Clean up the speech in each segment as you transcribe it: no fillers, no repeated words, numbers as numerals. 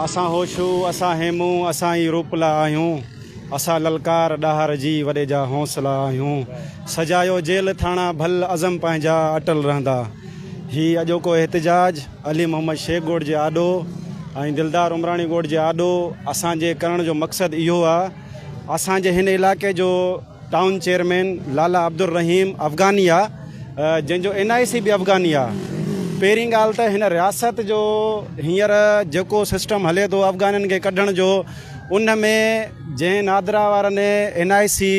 اسان هوشو، اسان هيمون، اسان ئي روپلا آهيون. اسان للڪار ڏاهر جي وڏي جا حوصلا آهيون. سجايو جيل ٿاڻا ڀل عزم پنهنجا اٽل رهندا. هي اڄوڪو احتجاج علي محمد شيخ ڳوٺ جي آڏو ۽ دلدار عمراڻي ڳوٺ جي آڏو اسان جي ڪرڻ جو مقصد اهو آ اسان جي هن علائقي جو ٽائون چيئرمين لالا عبدالرحيم افغاني آ جنهن جو اين آء سي به افغاني آ پهرين ڳالهه ته هن رياست جو هينئر جيڪو سسٽم هلي ٿو افغانين کي ڪڍڻ جو ان ۾ جنهن نادرا وارن اين آء سي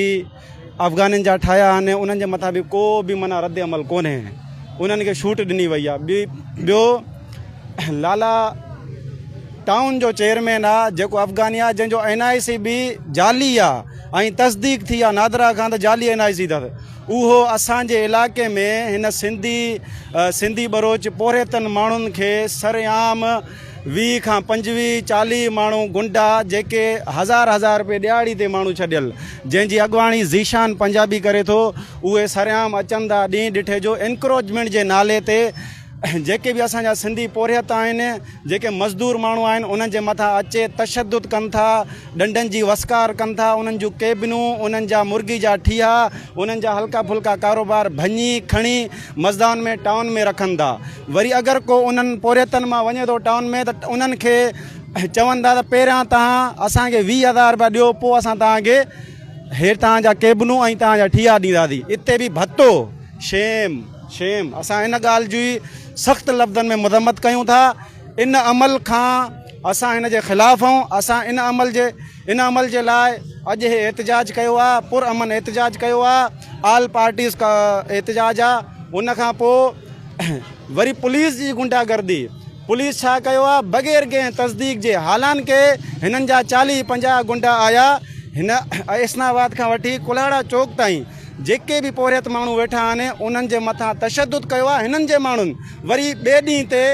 افغانين جا ٺاهيا آهن انهن جي مٿان به ڪو به معنيٰ رد عمل ڪونهي انهن کي ڇوٽ ڏني وئي آ ٻيو لالا ٽائون جو چيئرمين آ جيڪو افغاني آ جنهن جو اين آء سي به جعلي آ ۽ تصديق ٿي آ نادرا کان ته جعلي اين آء سي اٿس اهو اسان جي علائقي ۾ هن سنڌي سنڌي ٻروچ پورهيتن ماڻهن کي سرعام 20 کان 25 40 ماڻهو گنڊا جيڪي هزار هزار روپيه ڏهاڙي تي ماڻهو ڇڏيل جنهن جي اڳواڻي ذيشان پنجابي ڪري ٿو اهي سرعام اچن ٿا ڏينهن ڏٺي جو انڪروچمينٽ جي نالي تي جيڪي به اسان جا سنڌي پورهيت آهن، جيڪي مزدور ماڻهو آهن، انهن جي مٿان اچي تشدد ڪن ٿا، ڏنڊن جي وسڪار ڪن ٿا، انهن جون ڪيبنون، انهن جا مرغي جا ٺيها، انهن جا هلڪا ڦلڪا ڪاروبار ڀڃي کڻي مزدائن ۾ ٽائون ۾ رکن ٿا. وري اگر ڪو انهن پورهيتن مان وڃي ٿو ٽائون ۾ ته انهن کي چون ٿا ته پهريان توهان اسان کي 20 هزار رپيا ڏيو پوء اسان توهان کي هي توهان جا ڪيبنون ۽ توهان جا ٺيها ڏينداسين. اتي به ڀتو. شيم شيم اسان ان ڳالهه جي سخت لفظن ۾ مذمت ڪيون ٿا ان عمل کان اسان هن جي خلاف آهيون اسان ان عمل جي ان عمل جي لاء اڄ هي احتجاج ڪيو آهي پر امن احتجاج ڪيو آهي آل پارٽيز کا احتجاج آهي ان کان پوء وري پوليس جي گنڊا گردي پوليس ڇا ڪيو آهي بغير ڪنهن تصديق جي حالانڪه هنن جا 40 50 گنڊا آيا هن اسلام آباد کان وٺي ڪلاڙا چوڪ تائين جيڪي به پورهيت ماڻهو ويٺا آهن انهن جي مٿان تشدد ڪيو آهي هنن جي ماڻهن وري ٻئي ڏينهن تي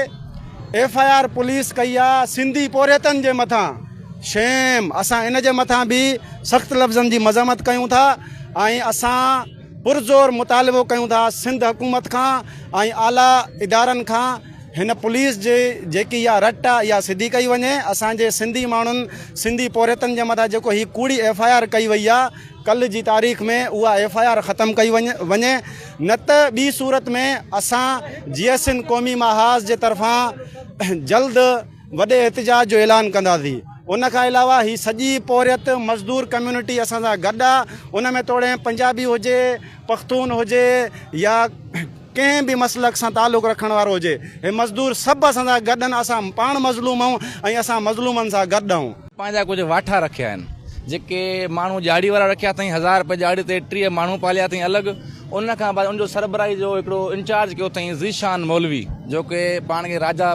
ايف I R police ڪئي آهي سنڌي پورهيتن جي مٿان شيم اسان ان جي مٿان به سخت لفظن جي مذمت ڪيون ٿا ۽ اسان پرزور مطالبو ڪيون ٿا سنڌ حڪومت کان ۽ اعليٰ ادارن کان هن پوليس جي جيڪي اها رٽ آهي اها سڌي ڪئي وڃي اسان جي سنڌي ماڻهن سنڌي پورهيتن جي مٿان جيڪو هي ڪوڙي ايف I R ڪئي وئي آهي ڪلهه جي تاريخ ۾ اها ايف I R ختم ڪئي وڃي نه ته ٻي صورت ۾ اسان جي ايس اين قومي محاذ جي طرفان جلد وڏي احتجاج جو اعلان ڪنداسين ان کان علاوه هي سڄي پورهيت مزدور ڪميونٽي اسان سان گڏ آ ان ۾ توڙي پنجابي هجي پختون هجي يا ڪنهن به مسلڪ سان تعلق رکڻ وارو هجي هي مزدور سڀ اسان سان گڏ آهن اسان پاڻ مظلوم آهيون ۽ اسان مظلومن سان گڏ آهيون. پنهنجا ڪجهه واٺا رکيا آهن جيڪي ماڻهو ڄاڙي وارا رکيا اٿائين هزار رپيا ڄاڙي تي 30 ماڻهو پاليا اٿائين الڳ ان کان بعد ان جو سربراهي جو هڪڙو انچارج ڪيو اٿائين ذيشان مولوي جو ڪي پاڻ کي راجا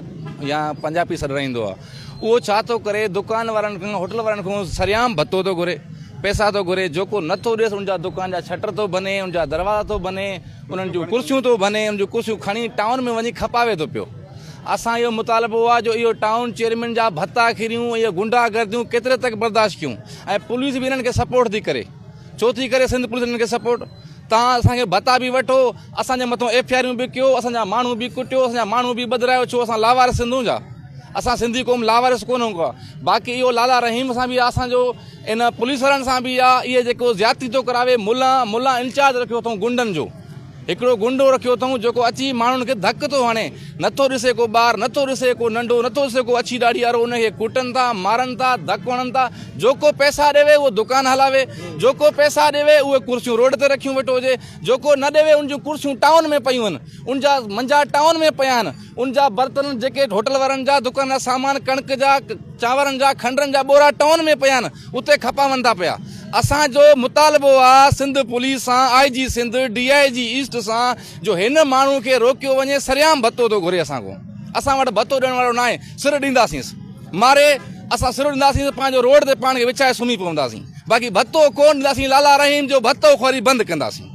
يا پنجابي سڏرائيندو آهي اهو ڇا ٿو ڪري دڪان وارن کان هوٽل وارن کان سرعام ڀتو ٿو گهري پئسا ٿو گهري جيڪو نٿو ڏيس ان جا دڪان جا شٽر ٿو ڀني ان جا دروازا ٿو ڀني انهن جون ڪرسيون ٿو ڀني، انهن جون ڪرسيون کڻي ٽائون ۾ وڃي کپاوي ٿو پيو. اسان اهو مطالبو آهي جو اهو ٽائون چيئرمين جا ڀتا خيريون ۽ اهي گنڊا گرديون ڪيتري تڪ برداشت ڪيون ۽ پوليس به انهن کي سپورٽ ٿي ڪري. ڇو ٿي ڪري سنڌ پوليس انهن کي سپورٽ؟ توهان اسان کي ڀتا به وٺو، اسان جي مٿون ايف I آريون به ڪيو، اسان جا ماڻهو به ڪٽيو، اسان جا ماڻهو به ٻڌرايو، ڇو اسان لاوارث سنڌون جا؟ اسان سنڌي قوم لاوارث ڪونه هون ڪا. باقي اهو لالا رحيم سان به اسان جو ان پوليس وارن سان به آ اهي جيڪو زيادتي ٿو ڪراوي ملان ملان انچارج رکيو اٿئون گنڊن جو هڪڙو گنڊو رکيو اٿئون جيڪو اچي ماڻهن کي ڌڪ ٿو هڻي نٿو ڏسي ڪو ٻار نٿو ڏسي ڪو ننڍو نٿو ڏسي ڪو اڇي ڏاڙهي وارو ان کي ڪٽن ٿا مارن ٿا ڌڪ هڻن ٿا جيڪو پئسا ڏيوي اهو دڪان هلاوي جيڪو پئسا ڏيوي اهي ڪرسيون روڊ تي رکيون ويٺو هجي جيڪو نه ڏيوي ان جون ڪرسيون ٽائون ۾ پيون آهن ان جا منجا ٽائون ۾ پيا آهن ان جا برتن جيڪي هوٽل وارن جا دڪان جا سامان ڪڻڪ جا چانورن جا کنڊن جا ٻورا ٽائون ۾ پيا آهن اتي کپاون ٿا پيا اسان جو مطالبو آ سنڌ پوليس سان I G Sindh D I G east سان جو هن ماڻهو کي روڪيو وڃي سرعام ڀتو ٿو گهري اسان کان اسان وٽ ڀتو ڏيڻ وارو ناهي سر ڏينداسينس ماري اسان سر ڏينداسينس پنهنجو روڊ تي پاڻ کي وڇائي سمهي پونداسين باقي ڀتو ڪون ڏينداسين لالا رحيم جو ڀتو خوري بند ڪنداسين.